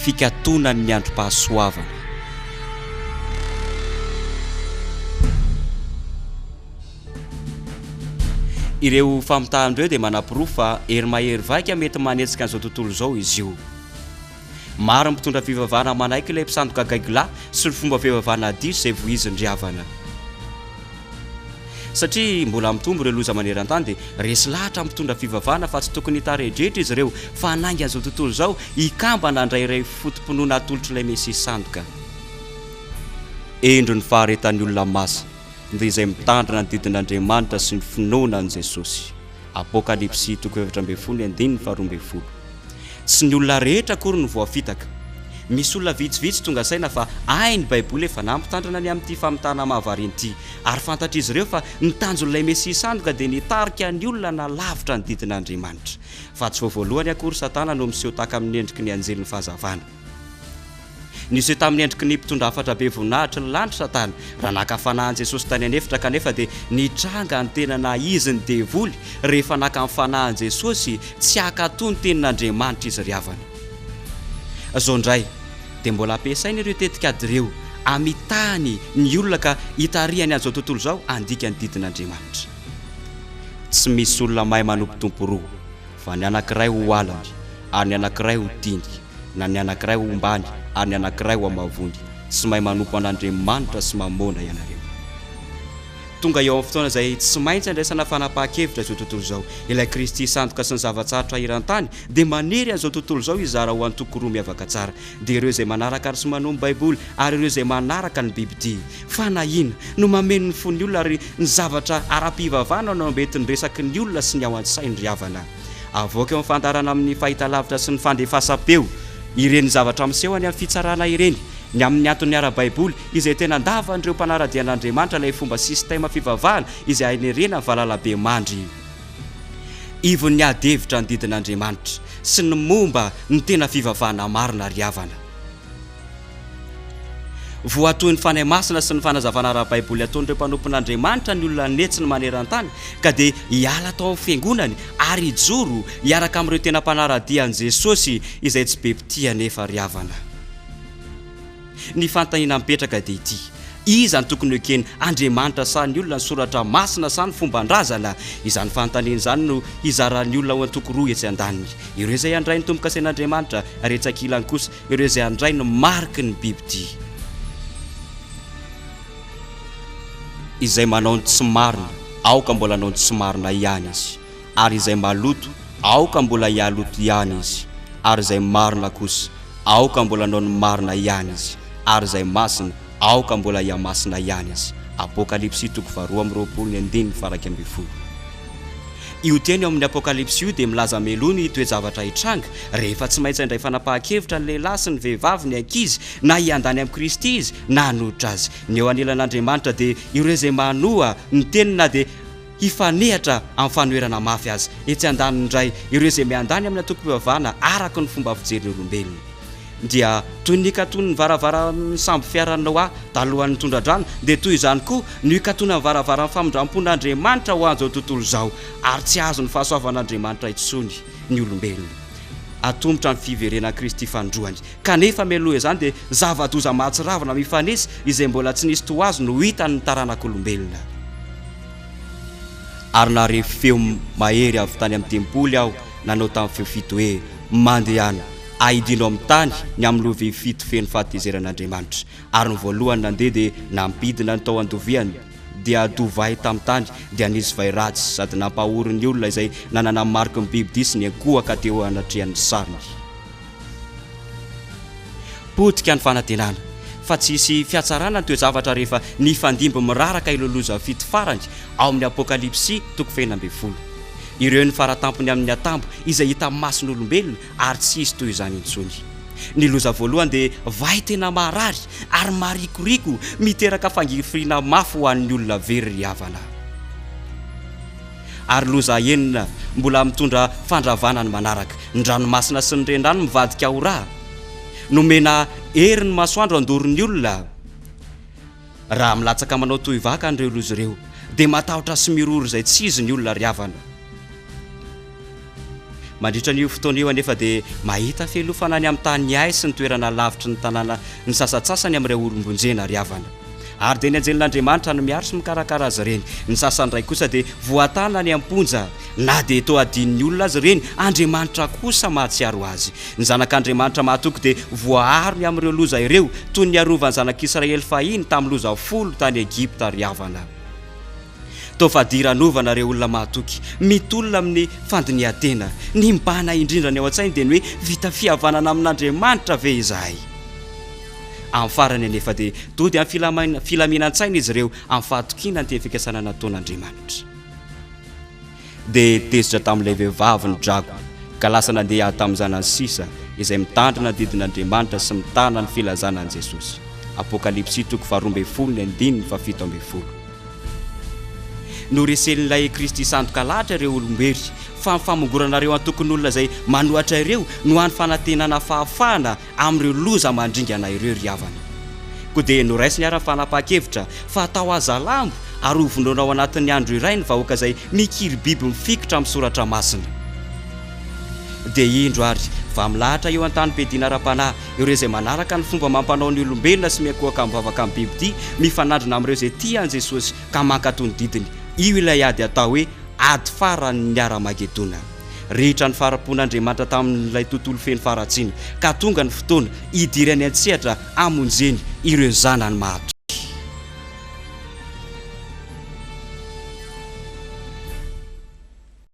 fikatonan'ny androm-pahasoavana. Ireo famitahana ireo dia manaporofo fa hery mahery vaika mety manetsika an'izao tontolo izao izy io. Maro ny mpitondra fivavahana manaiky ilay mpisandoka gaigilahy sy ny fomba fivavahana diso izay vohizin'ny ry havana. Satria mbola mitombo ireo loza maneran-tany dia resy lahatra ny mpitondra fivavahana fa tsy tokony hitaredretra izy ireo fa hanainga an'izao tontolo izao hikambana handray iray foto-pinoana atolotr'ilay Mesia sandoka. Endro ny faharetan'ny olona masina dia izay mitandrina ny didin'Andriamanitra sy ny finoana an'i Jesosy. Apokalypsy toko 14 andininy faharoambinifolo. Tsy ny olona rehetra akory no voafitaka. Misy olona vitsivitsy tonga saina fa hay ny Baiboly efa nampitandrina ny amin'ity famitahana mahavariana ity, ary fantatr'izy ireo fa ny tanjon'ilay Mesia sandoka dia ny hitarika ny olona hanalavitra ny didin'Andriamanitra. Fa tsy vao voalohany akory Satana no miseho tahaka amin'ny endriky ny anjelin'ny fahazavana. Niseho tamin'ny endriky ny mpitondra hafatra be voninahitry ny lanitra Satana, raha naka fanahy an'i Jesosy tany an'efitra, kanefa dia nitranga ny tena naha izy ny devoly rehefa naka ny fanahy an'i Jesosy tsy hankatò ny tenin'Andriamanitra izy ry havana. Izao indray dia mbola ampiasainy ireo tetikady ireo hamitahany ny olona ka hitarihany an'izao tontolo izao handika ny didin'Andriamanitra. Tsy misy olona mahay manompo tompo roa, fa ny anankiray ho halany ary ny anankiray ho tiany. na ny anankiray ho ombany ary ny anankiray ho amavony, tsy mahay manompo an'Andriamanitra sy Mamôna ianareo. Tonga eo amin'ny fotoana izay tsy maintsy andraisana fanapahan-kevitra izao tontolo izao. Ilay Kristy sandoka sy ny zava-tsarotra eran-tany dia manery an'izao tontolo izao hizara ho antoko roa miavaka tsara, dia ireo izay manaraka ary sy manoa ny Baiboly ary ireo izay manaraka ny bibidia. Fanahiana no mameno ny fon'ny olona ary ny zavatra ara-pivavahana no ambentin-dresaky ny olona sy ny ao an-tsainy ry havana. Avoaka eo amin'ny fandaharana amin'ny fahitalavitra sy ny fandefasam-peo ireny zavatra miseho any amin'ny fitsarana ireny, ny amin'ny antony ara-baiboly izay tena andavan'ireo mpanara-dia an'Andriamanitra ilay fomba système fivavahana izay hanerena ny valalabemandry. Ivon'ny ady hevitra ny didin'Andriamanitra sy ny momba ny tena fivavahana marina ry havana. Voatohin'ny Fanahy Masina sy ny fanazavana ara-baiboly ataon'ireo mpanompon'Andriamanitra ny olona an'hetsiny maneran-tany, ka dia hiala tao amin'ny fiangonany ary hijoro hiaraka amin'ireo tena mpanara-dia an'i Jesosy izay tsy be mpitia anefa ry havana. Ny fanontaniana mipetraka dia ity, Iza no tokony hoekena, Andriamanitra sa ny olona, ny soratra masina sa ny fomban-drazana? Izany fanontaniana izany no hizaran'ny olona ho antoko roa etsy andaniny, ireo izay handray ny tombo-kasen'Andriamanitra ary etsy ankilany kosa ireo izay handray ny mariky ny bibidia. Izay manao ny tsy marina, aoka mbola hanao ny tsy marina ihany izy, ary izay maloto, aoka mbola hihaloto ihany izy, ary izay marina kosa, aoka mbola hanao ny marina ihany izy, ary izay masina, aoka mbola hihamasina ihany izy. Apokalypsy toko faharoa amby roapolo ny andininy faha-iraika ambinifolo. Io teny ao amin'ny Apokalypsy io dia milaza mialoha ny toe-javatra hitranga, rehefa tsy maintsy handray fanapahan-kevitra ny lehilahy sy ny vehivavy, ny ankizy, na hiandany amin'i Kristy izy na hanohitra Azy. Ny eo anilan'Andriamanitra dia ireo izay manoa ny teniny na dia hifanehatra amin'ny fanoherana mafy aza. Etsy andaniny indray, ireo izay miandany amin'ny antokom-pivavahana araka ny fomba fijerin'ny olombelona. Dia toy ny nikaton'ny varavaran'ny sambo fiaran'i Noa talohan'ny tondra-drano, dia toy izany koa no hikatonan'ny varavaran'ny famindram-pon'Andriamanitra ho an'izao tontolo izao, ary tsy hahazo ny fahasoavan'Andriamanitra intsony ny olombelona. Atomotra ny fiverenan'i Kristy fanindroany. Kanefa mialoha izany dia zava-doza mahatsiravina mifanesy izay mbola tsy nisy toa azy no hitan'ny taranak'olombelona. Ary nahare feo mahery avy tany amin'ny tempoly aho nanao tamin'ny feo fito hoe, Mandehana, Aidino amin'ny tany ny amin'ny lovia fito feno fahatezeran'Andriamanitra. Ary ny voalohany nandeha dia nampidina ny tao an-doviany, dia dovay tamin'ny tany, dia nisy vay ratsy sady nampahory ny olona izay nanana ny mariky ny bibidia sy niankohoka teo anatrehan'ny sariny. Potika ny fanantenana fa tsy hisy fihatsarana ny toe-javatra rehefa nifandimby miraraka ireo loza fito farany ao amin'ny Apokalypsy toko fahenina ambinifolo. Ireo ny faratampony amin'ny atambo izay hita mason'olombelona ary tsy hisy toy izany intsony. Ny loza voalohany dia vay tena maharary ary marikoriko miteraka fangirifiriana mafy ho an'ny olona very ry havana. Ary loza enina mbola mitondra fandravana ny manaraka, ny ranomasina sy ny renirano mivadika ho ra. Nomena hery ny masoandro handoro ny olona. Raha milatsaka manao tohivaka an'ireo loza ireo dia matahotra sy miroro izay tsy izy ny olona ry havana. Mandritra an'io fotoana io anefa dia mahita fialofana any amin'ny tany hay sy ny toerana lavitry ny tanàna ny sasantsasany amin'ireo olom-bonjena ry havana. Ary dia ny anjelin'Andriamanitra no miaro sy mikarakara azy ireny. Ny sasany indray kosa dia voatana any am-ponja. Na dia toa adinon'ny olona aza ireny, Andriamanitra kosa mahatsiaro azy. Ny zanak'Andriamanitra mahatoky dia voaaro ny amin'ireo loza ireo, toy ny niarovan'ny zanak'Israely fahiny tamin'ny loza folo tany Egypta ry havana. Toa fadiranovana ireo olona mahatoky, mitolona amin'ny fandinihan-tena. Ny mibahana indrindra ny ao an-tsainy dia ny hoe vita fihavanana amin'Andriamanitra ve izahay? Amin'ny farany anefa dia tody amin'ny filaminan-tsaina izy ireo amin'ny fahatokiana ny teny fikasana nataon'Andriamanitra. Dia tezitra tamin'ilay vehivavy ny drago, ka lasa nandeha hiady tamin'ny zanany sisa, izay mitandrina ny didin'Andriamanitra sy mitana ny filazana an'i Jesosy. Apokalypsy toko faharoa ambin'ny folo ny andininy fahafito ambin'ny folo. Noresen'ilay Kristy sandoka lahatra ireo olom-bery, fa ny famongorana ireo antokon'olona izay manohatra ireo no hany fanantenana fahafahana amin'ireo loza mandringana ireo ry havana. Koa dia noraisiny ary ny fanapahan-kevitra fa hatao hazalambo ary hovonoina ao anatin'ny andro iray ny vahoaka izay mikiribiby mifikitra amin'ny soratra masina. Dia indro ary fa milahatra eo an-tanim-piadiana ara-panahy ireo izay manaraka ny fomba amam-panao ny olombelona sy miankohoka mivavaka amin'ny bibidia mifanandrina amin'ireo izay tia an'i Jesosy ka mankatò ny didiny. Io ilay ady atao hoe ady farany ny Haramagedona. Rehitra ny fahari-pon'Andriamanitra tamin'ilay tontolo feno faharatsiana, ka tonga ny fotoana hidirany an-tsehatra hamonjeny ireo zanany mahatoky.